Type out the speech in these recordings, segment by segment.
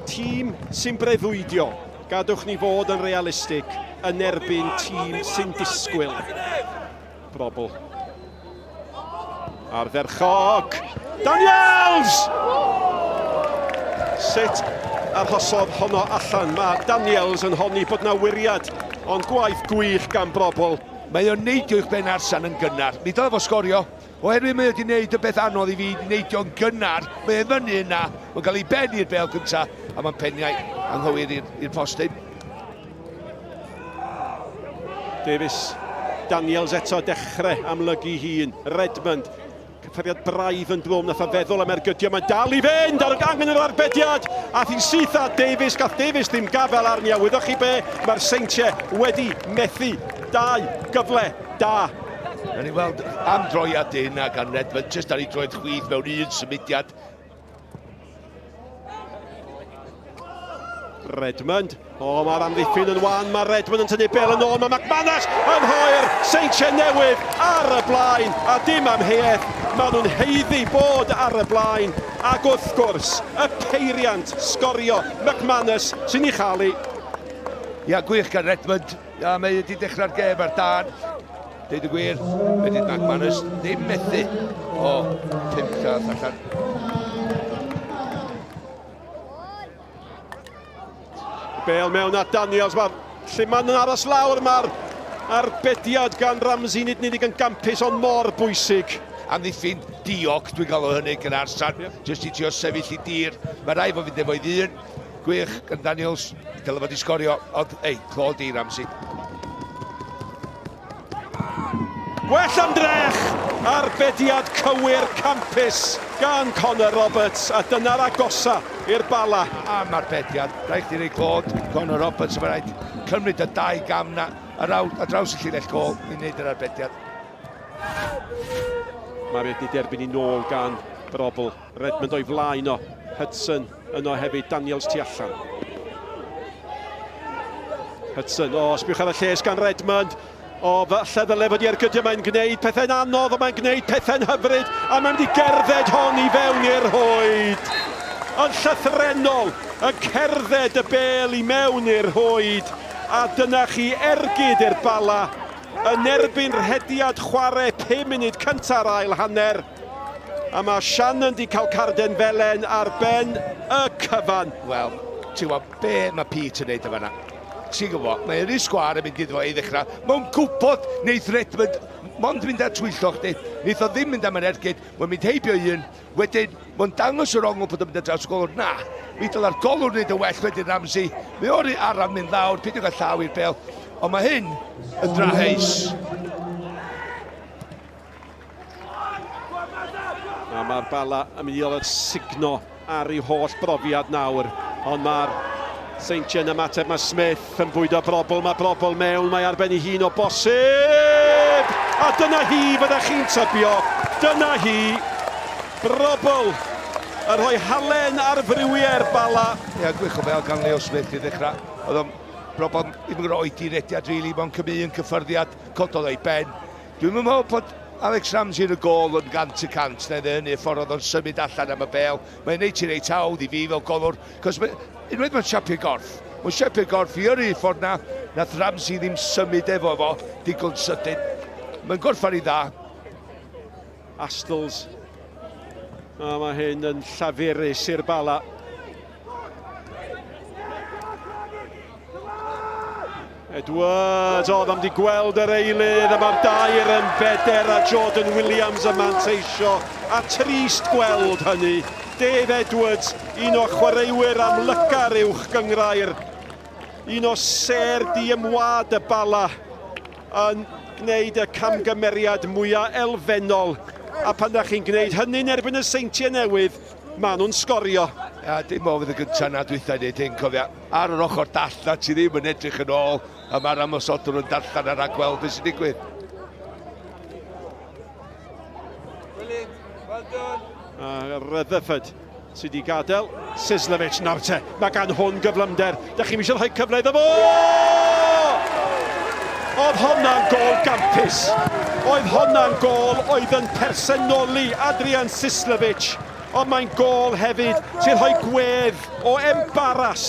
Tîm sy'n breuddwydio, gadwch ni fod yn realistig, yn erbyn tîm sy'n disgwyl. Brobl. Ardderchog! Daniels! Sut arhosodd honno allan? Mae Daniels yn honni bod na wiriad, ond gwaith gwych gan Brobl. Mae o'n neidio uwch ben Arsan yn gynnar. Mi dylai fo sgorio. Oherwydd mae o wedi gwneud y beth anodd i fi, neidio'n gynnar. Mae e fyny yna, mae'n cael ei ben i'r bel gyntaf, a mae'n peniau anghywir i'r postyn. Davies, Daniels eto dechrau amlygu hun. Redmond, cyffyrddiad braidd yn drwm, nath o feddwl am ergydio, mae'n dal i fynd ar angen yr arbediad, a hi'n syth at Davies, gath Davies ddim gafel arni, a wyddoch chi be, mae'r Seintiau wedi methu dau gyfle da. Nawn ni weld am droiad hynna gan Redmond, jyst ar ei droed chwith mewn un symudiad. Redmond. O, mae'r amddiffyn yn wan. Mae Redmond yn tynnu bel yn ôl. Mae McManus yn rhoi'r Seintiau Newydd ar y blaen. A dim amheuaeth, maen nhw'n haeddu bod ar y blaen. Ac wrth gwrs, y peiriant sgorio McManus sy'n ei chael hi. Ia, gwych gan Redmond. Ia, mae wedi dechrau'r gêm ar dan. Deud y gwir, fe did McManus ddim methu o 5 llath allan. Bale mewn at Daniels, mae'r Lluman yn aros lawr, mae'r arbediad gan Ramsey nid yn unig yn gampus ond mor bwysig. Amddiffyn diog, dwi'n galw hynny gan Arsan, yeah. jyst i trio sefyll i dir. Mae rai fo fynd efo'i ddyn. Gwych gan Daniels, dyle fod i sgorio, ond ei, clod i Ramsey. Gwell ymdrech! Arbediad cywir campus gan Connor Roberts, a dyna'r agosa i'r Bala. Am arbediad, rhaid chdi roi clod Connor Roberts, mae rhaid cymryd y dau gam na ar, ar draws y llinell gol i wneud yr arbediad. Mae wedi derbyn i nôl gan Brobl. Redmond o'i flaen o. Hudson yno hefyd, Daniels tu allan. Hudson, o, sbiwch ar y lles gan Redmond. O, falle ddyle fod i ergydio, mae'n gwneud pethau'n anodd, ond mae'n gwneud pethau'n hyfryd, a mae'n mynd i gerdded hon i fewn i'r rhwyd. Yn llythrennol, yn cerdded y bêl i mewn i'r rhwyd, a dyna chi ergyd i'r Bala yn erbyn rhediad chwarae 5 munud cynta'r ail hanner. A mae Shannon di cael carden felen ar ben y cyfan. Wel, ti'n gwybod be mae Pete yn neud o fanna? Ti'n gwybod, mae Rhys Sgwâr yn mynd iddo fo i ddechrau. Mae'n gwybod neith Redmond mond mynd ar twyllo chdi. Neith o ddim mynd am yr ergyd, mae'n mynd heibio un. Wedyn, mae'n dangos yr ongl bod o'n mynd ar draws y golwr. Na, mi dyla'r golwr wneud yn well wedyn Ramsey. Mae o'r araf mynd lawr, peidio cael llaw i'r bel. Ond mae hyn yn draheus. A mae'r Bala yn mynd i orfod sugno ar ei holl brofiad nawr. Ond mae'r Seintiau'n ymateb, mae Smith yn bwydo Brobl, mae Brobl mewn, mae ar ben ei hun o bosib! A dyna hi, fydda chi'n tybio, dyna hi! Brobl yn rhoi halen ar friwiau'r Bala. Ia, gwych o fel gan Leo Smith i ddechrau. Oedd o'n Brobl ddim yn gwneud oedi rediad, really, mae'n cymryd un cyffyrddiad, cododd o'i ben. Dwi'm yn meddwl bod Alex Ramsey yn y gôl yn 100% na iddo hynny, y ffordd oedd o'n symud allan am y bêl. Mae'n neud ti reit hawdd i fi fel golwr, cos mae, unwaith mae'n siapio'r gorff, mae'n siapio'r gorff i yrru ffordd na, nath Ramsey ddim symud efo fo digon sydyn. Mae'n gorffan i dda. Astles. A mae hyn yn llafurus i'r Bala. Edwards, oedd am di gweld yr eilydd, a mae'r dair yn beder a Jordan Williams yn manteisio, a trist gweld hynny. Dave Edwards, un o chwaraewyr amlyca'r uwch gynghrair, un o sêr diymwad y Bala, yn gwneud y camgymeriad mwyaf elfennol. A pan da chi'n gwneud hynny'n erbyn y Seintiau Newydd, maen nhw'n sgorio. A dim o fydd y gyntaf na dwytha i wneud hyn, cofia. Ar yr ochr dall na ti ddim yn edrych yn ôl, a mae'r ymosodwr yn darllen a rhagweld beth sy'n digwydd. Brilliant, well done. A Rutherford sydd wedi gadael. Sislevic nawr te, mae gan hwn gyflymder. Da chi'n eisiau rhoi cyfle iddo fo! Oedd honna'n gol gampus. Oedd honna'n gol oedd yn personoli Adrian Sislevic. Ond mae'n gôl hefyd sy'n rhoi gwedd o embaras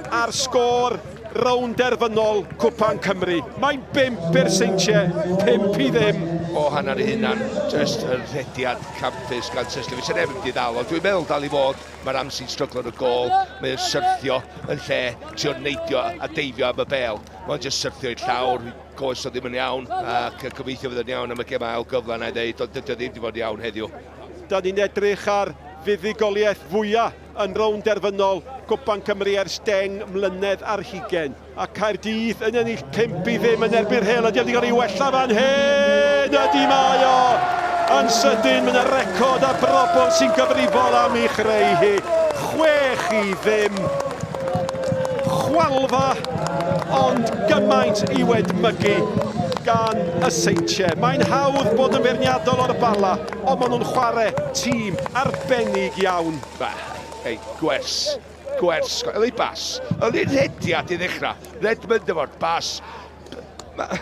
ar sgôr rownd derfynol Cwpan Cymru. Mae'n bump i'r Seintiau, 5-0. O hanner ei hunan, jyst y rhediad campus gan Chesley. Fysa neb yn mynd i ddal o. Dwi'n meddwl dal i fod, mae Ramsey'n stryglo yn y gôl, mae o'n syrthio yn lle trio neidio a deifio am y bêl. Mae'n jyst syrthio i'r llawr, goes o ddim yn iawn, ac gobeithio fydd o'n iawn am y gêm ail gyfle na i ddeud, ond dydy o ddim wedi bod yn iawn heddiw. Da ni'n edrych ar fuddugoliaeth fwya yn rownd derfynol Cwpan Cymru ers 10 mlynedd ar hugain. A Caerdydd yn ennill 5-0 yn erbyn Rhyl. Ydy o wedi cael ei wella fan hyn? Ydy mae o! Yn sydyn, mae yna record a brobl sy'n gyfrifol am ei chreu hi. 6-0. Chwalfa, ond gymaint i'w edmygu gan y Seintiau. Mae'n hawdd bod yn feirniadol o'r Bala, ond maen nhw'n chwarae tîm arbennig iawn. Ba, hei, gwers, gwers, oedd ei bas, oedd ei rhediad i ddechrau, Redmond efo'r bas. Mae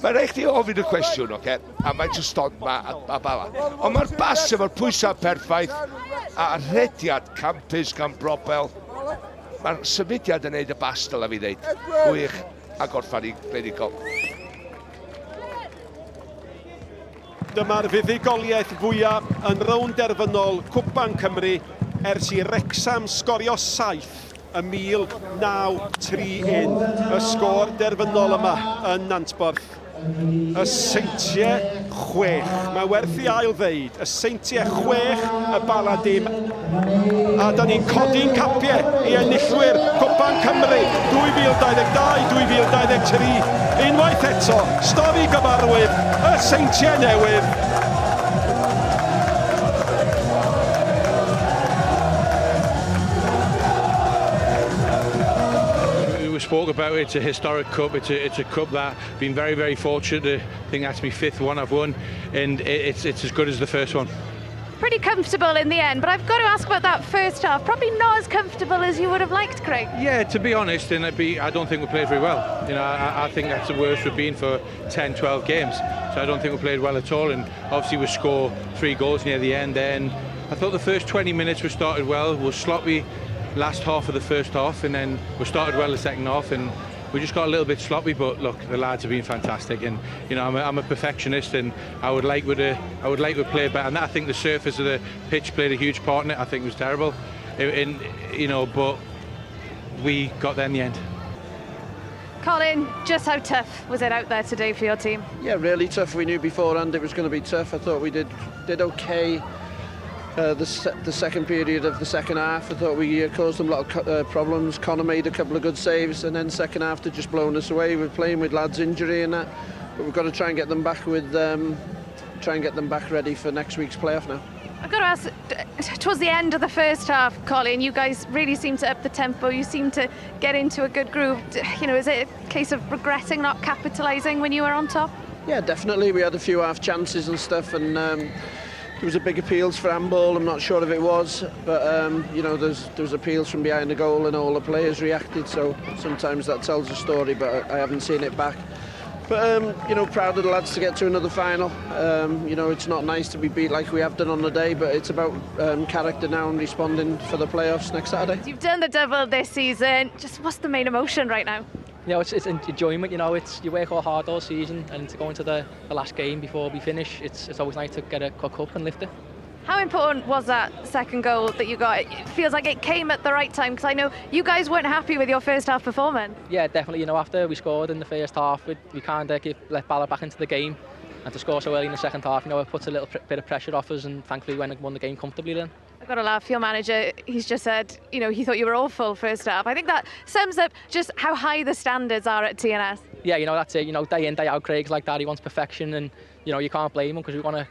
ma rhaid chdi ofyn y cwestiwn, oce, okay? a faint o stond ma a, a bala. Ond mae'r bas efo'r pwysau perffaith a rhediad campus gan Brobel. Mae'r symudiad yn neud y bas, dyla fi ddeud. Gwych, a gorffan i glinigol. Dyma'r fuddugoliaeth fwyaf yn rownd derfynol Cwpan Cymru ers i Wrecsam sgorio 7 ym 1931. Y sgôr derfynol yma yn Nantporth. Y Seintiau 6. Mae werth i ail ddeud. Y Seintiau 6, y Bala dim. A da ni'n codi'n capiau i enillwyr Cwpan Cymru 2022-2023. Unwaith eto, stori gyfarwydd, y Seintiau Newydd. We spoke about it, it's a historic cup, it's a, it's a cup that I've been very, very fortunate. I think that's my fifth one I've won, and it's, it's as good as the first one. Pretty comfortable in the end, but I've got to ask about that first half. Probably not as comfortable as you would have liked, Craig. Yeah, to be honest, and I'd be, I don't think we played very well. You know, I, I think that's the worst we've been for 10, 12 games. So I don't think we played well at all. And obviously we score three goals near the end. Then I thought the first 20 minutes we started well. We were sloppy last half of the first half, and then we started well the second half, and we just got a little bit sloppy. But look, the lads have been fantastic, and you know I'm a, I'm a perfectionist, and I would like with to I would like to play better. And I think the surface of the pitch played a huge part in it. I think it was terrible, and you know, but we got there in the end. Colin, just how tough was it out there today for your team? Yeah, really tough. We knew beforehand it was going to be tough. I thought we did did okay uh, the, se the second period of the second half. I thought we uh, caused them a lot of uh, problems. Connor made a couple of good saves, and then second half they just blown us away. We're playing with lads' injury and that, but we've got to try and get them back with um, try and get them back ready for next week's playoff now. I've got to ask, towards the end of the first half, Colin, you guys really seem to up the tempo. You seem to get into a good groove. You know, is it a case of regretting not capitalising when you were on top? Yeah, definitely. We had a few half chances and stuff, and um, there was a big appeals for handball. I'm not sure if it was, but um, you know, there's there was appeals from behind the goal, and all the players reacted. So sometimes that tells a story, but I, I haven't seen it back. But um, you know, proud of the lads to get to another final. Um, you know, it's not nice to be beat like we have done on the day, but it's about um, character now and responding for the playoffs next Saturday. You've done the double this season. Just what's the main emotion right now? You know, it's, it's enjoyment, you know, it's you work all hard all season and to go into the, the last game before we finish, it's, it's always nice to get a cup and lift it. How important was that second goal that you got? It feels like it came at the right time because I know you guys weren't happy with your first half performance. Yeah, definitely. You know, after we scored in the first half, we, we kind of give, let Bala back into the game. And to score so early in the second half, you know, it puts a little bit of pressure off us and thankfully we went and won the game comfortably then. I've got to laugh, your manager, he's just said, you know, he thought you were awful first half. I think that sums up just how high the standards are at TNS. Yeah, you know, that's it. You know, day in, day out, Craig's like that. He wants perfection and, you know, you can't blame him because we want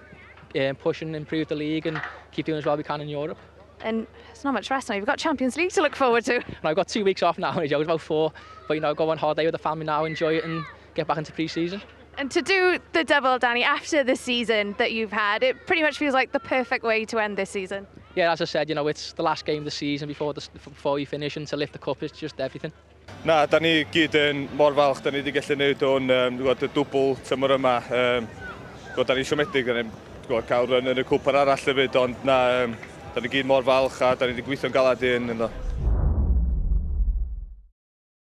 to um, push and improve the league and keep doing as well as we can in Europe. And it's not much rest now. You've got Champions League to look forward to. And I've got two weeks off now. It's about four. But, you know, go on holiday with the family now, enjoy it and get back into pre-season. And to do the double, Danny, after the season that you've had, it pretty much feels like the perfect way to end this season. Yeah, as I said, you know, it's the last game of the season before, the, before you finish and to lift the cup is just everything. Na, da ni gyd yn mor falch, da ni wedi gallu gwneud hwn, um, gwybod, y dwbl tymor yma. Um, gwybod, da ni'n siomedig, da ni'n gwybod, cael run yn y cwpan arall hefyd, ond na, um, Da ni gyd mor falch a da ni wedi gweithio'n galed i hyn ynddo.